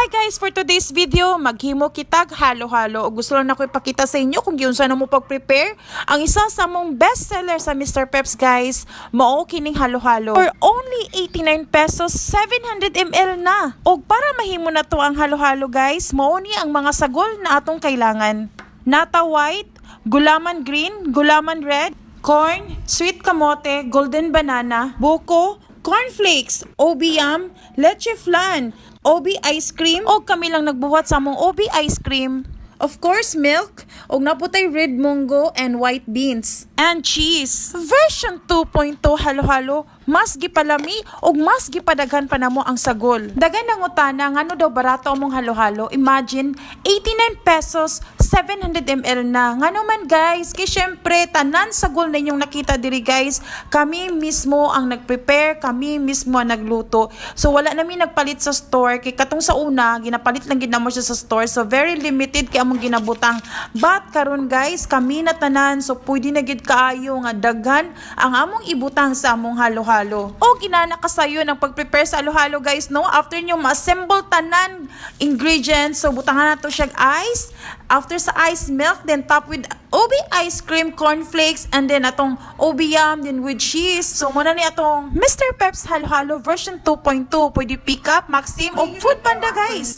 Hi guys, for today's video, maghimo kitag halo-halo. Gusto lang nako ipakita sa inyo kung giunsa na mo pag-prepare ang isa sa among best seller sa Mr. Peps, guys. Mao kining halo-halo. For only 89 pesos, 700 ml na. Og para mahimo na to ang halo-halo, guys, mao ni ang mga sagol na atong kailangan. Nata white, gulaman green, gulaman red, corn, sweet kamote, golden banana, buko, cornflakes, OB yam, leche flan, OB ice cream, o kami lang nagbuhat sa among OB ice cream. Of course, milk, og naa pod tay red munggo and white beans, and cheese. Version 2.2 halo-halo, mas gipalami og mas gipadaghan pa namo ang sagol. Daghan nangutana ngano daw barato among halo-halo. Imagine, 89 pesos, 700 ml na. Ngano man, guys, kay syempre tanan sagol na inyong nakita diri, guys, kami mismo ang nagprepare, kami mismo ang nagluto. So wala nami nagpalit sa store kay katong sa una, ginapalit lang gid namo siya sa store. So very limited kay among ginabutang. But karon, guys, kami na tanan, so pwede na gid kaayo nga daghan ang among ibutang sa among halo-halo. O ginana kasayo ng pag-prepare sa halo-halo, guys, no? After nyo ma-assemble tanan ingredients, so butangan nato siya ice. After sa ice, milk, then top with OB ice cream, cornflakes, and then atong OB yam, then with cheese. So mao na ni atong Mr. Peps Halo-Halo version 2.2. Pwede pick up, Maxim, o Food Panda, guys.